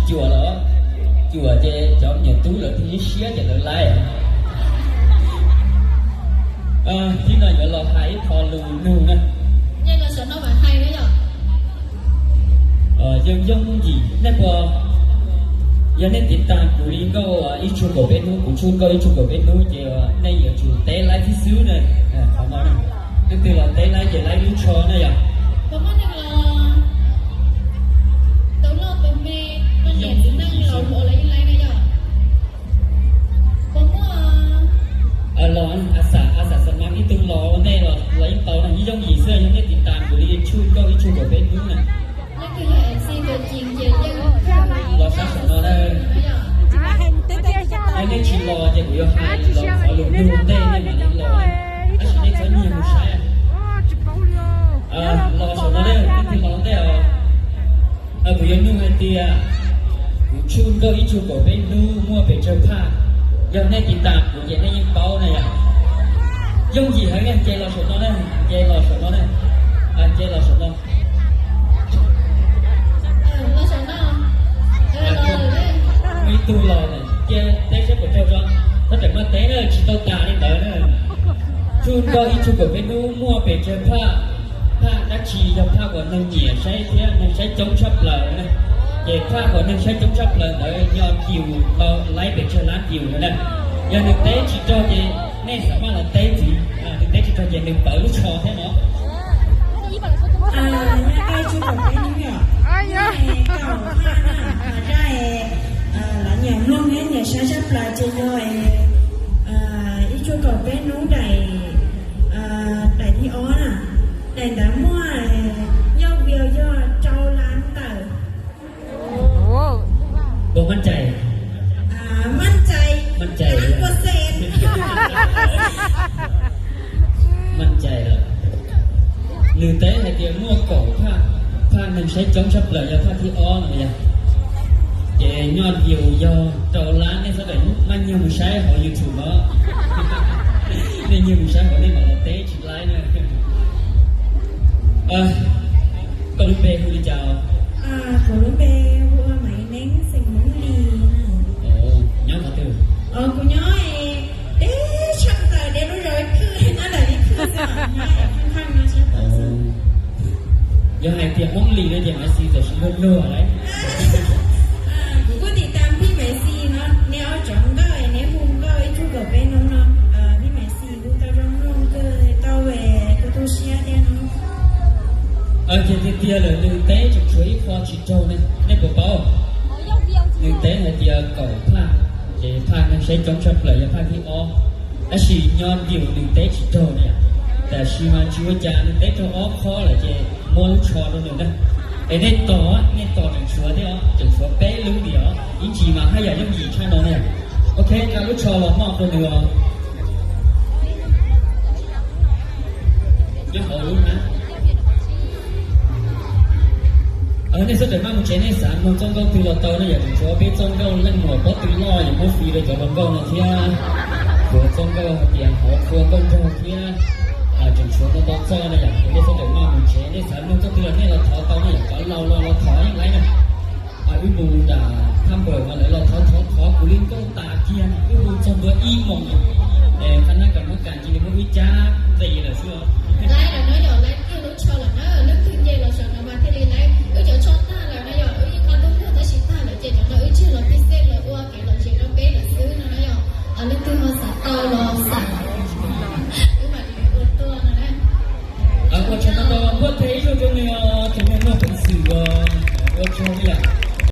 Cuam los, cuam ces cov me nyuam tub lawv thiaj li siab ces lawv laib. Thib no yuav los hais ib qho lus nug na. Yooj Yooj Yim, nej puas, yog nej tiv tas kuv li nkauj ib tsug kaum peb hnub, kuv tshuj nkauj ib tsug kaum peb hnub ces nej yuav tsum teb laib xwb xwb na. Qhov no, leej twg los teb laib ces laib lub tsho na yom. Los, a xav, a xav xav mas ib tug los ua ntej los yeej tau na, Yooj Yim xwb, yog nej tiv tas kuv li tshuj nkauj ib tsug kaum peb hnub na. Los sab saum no na. Yog nej tsis los ces kuv yuav hais los qhov lus nug ua ntej nej mam li los, tab sis nej txhob nyiag mus saib. Los saum no na, nej tig los ua ntej os. Kuv yuav nug hais tias, kuv tshuj nkauj ib tsug kaum peb hnub muaj pes tsawg phaj? Yog nej tiv tas kuv ces nej yeej paub na yom. Yooj Yim heev na, nce los saum no na, nce los saum no na, nce los saum no. Muaj ib tug los, cia teb saib puas raug tso. Txhob rawm maj teb na, tsis tau tas li ntawd na. Tshuj nkauj ib tsug kaum peb hnub muaj pes tsawg phaj? Phaj dab tsi yog phaj uas neeg nyiam saib thiab neeg saib coob tshaj plaws na? Ces phaj uas neeg saib coob tshaj plaws ntawd nyo views tau laib pes tsawg lab views no na. Yog nws teb tsis raug ces nej xav maj los teb ntxiv, nws teb tsis raug ces nws pawv lub tsho thiab no. Yog ib tsug kaum peb hnub yom, kaum phaj na, mas zaj lawv nyiam mloog thiab nyiam saib tshaj plaws ces yog ib tsug kaum peb hnub daim, daim thib ob na, daim ntawd muaj, nyob view yog rau lab ntawm. Puas maj cai? Maj cai, maj cai, maj cai lawm. Nws teb hais tias muaj kaum phaj, phaj neeg saib coob tshaj plaws yog phaj thib ob no yog. Ces nyob view yog rau lab, nej sawv daws maj nyiag mus saib hauv YouTube no. Nej nyiag mus saib hauv nej mam los teb tsis laib na. Koj lub npe hu li cas? Kuv lub npe hu ua Maiv Neeb xeem Hmoob Lis. Nyob qhov twg? Kuv nyob teb tshaj plaws deb lub zos ib khwb, nyob ntawm ib khwb xwb, nyob ib khwb no tshaj plaws xwb. Yog hais tias Hmoob Lis no ces Maiv Xis tam sim luag luag lawm. Kuv kuj tiv tas phij Maiv Xis no, neb ob tsov nkauj, neb hu nkauj ib tsug kaum peb hnub no, phij Maiv Xis kuj tau zoo mloog kawg, tau, kuj tu siab thiab no. Ces tiag tiag lawm, nws teb tseem tshuav ib qho tsis raug ne, nej puas paub? Nws teb hais tias kaum phaj, ces phaj neeg saib coob tshaj plaws yog phaj thib ob. Tab sis nyob view nws teb tsis raug ne, tab sis mas tsis ua cas, nws teb raug ob qho lawm ces muab lub tsho rau nws na. Es nej tos, nej tos tseem tshuav thiab os, tseem tshuav peb lub ntiag os, ib ntsis mas haj yam yooj yim tshaj no ne. Ok, nqa lub tsho los moj rau nws os. Nyob hauv lub na. Nej sawv daws maj mus tsev, nej xav mloog txoj nkauj twg los tau na yom, tseem tshuav peb txoj nkauj leej muam pob tw loj yog muab fee rau cov hluas nkauj no thiab. Tshuav txoj nkauj hais tias hauv qhua nkauj nraug thiab, tseem tshuav ntau ntau txoj na yom, nej sawv daws maj mus tsev, nej xav mloog txoj twg los nej los thov tau na yom, cov laus los los thov yeej laib na. Wb mus nram thaj npawm mas lawv los thov thov thov kuv li nkauj tas kiag, wb mus txog ntua ib moos, qhab nab kas muab kas cia li muab wb cab nqis lawm xwb os.